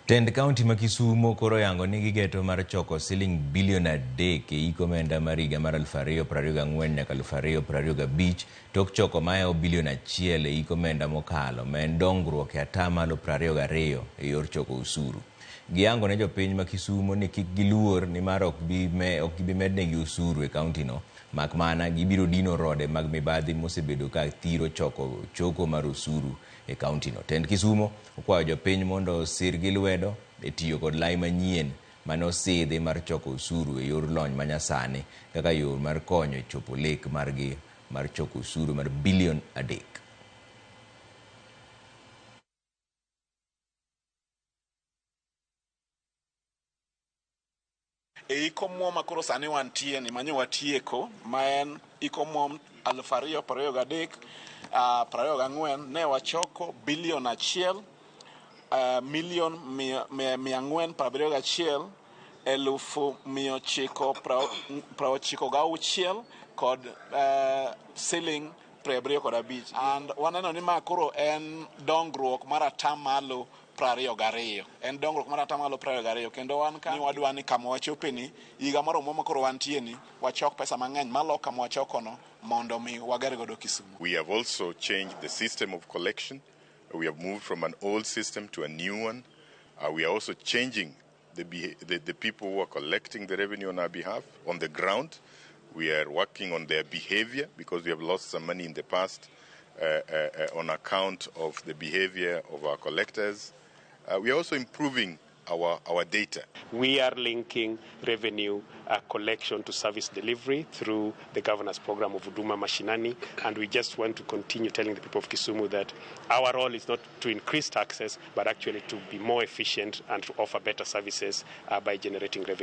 Tend kaunti ma Kisumo koro oyango ni gigeto mar choko siling bilion 3 e hik omenda mar higa mar 2024 nyaka 2025 tok choko mahewo bilion 1 e hik omenda mokalo ma en dongruok e atamalo 22 e yor choko osuru. Giyango ne jopiny ma Kisumo ni kik giluor nimar ok gibi mednegi osuru e kauntino mak mana gibiro dino rode mag mibadhi mosebedo ka thiro choko choko mar osuru e kauntino. Tend Kisumo okwayo jopiny mondo osirgi lwedo e tiyo kod lai manyien mane osidhi mar choko osuru e yor lony manyasani kaka yo mar konyo e chopo lek margi mar choko osuru mar bilion 3. E hik omuom ma koro sani wantie ni manyo watieko ma en hik omuom 2023 24 ne wachoko bilion 1 milion 471 996 kod siling 75. And waneno ni ma koro en dongruok mar atamalo 22. En dongruok mar atamalo 22 kendo wan ka ni wadwa ni kama wachope ni higa mar omuom ma koro wantie ni wachok pesa mang'eny malo kama wachokono mondo mi wager godo Kisumu. We have also changed the system of collection. We have moved from an old system to a new one. We are also changing the people who are collecting the revenue on our behalf on the ground. We are working on their behavior because we have lost some money in the past on account of the behavior of our collectors. We are also improving our data. We are linking revenue collection to service delivery through the governor's program of Huduma Mashinani, and we just want to continue telling the people of Kisumu that our role is not to increase taxes, but actually to be more efficient and to offer better services by generating revenue.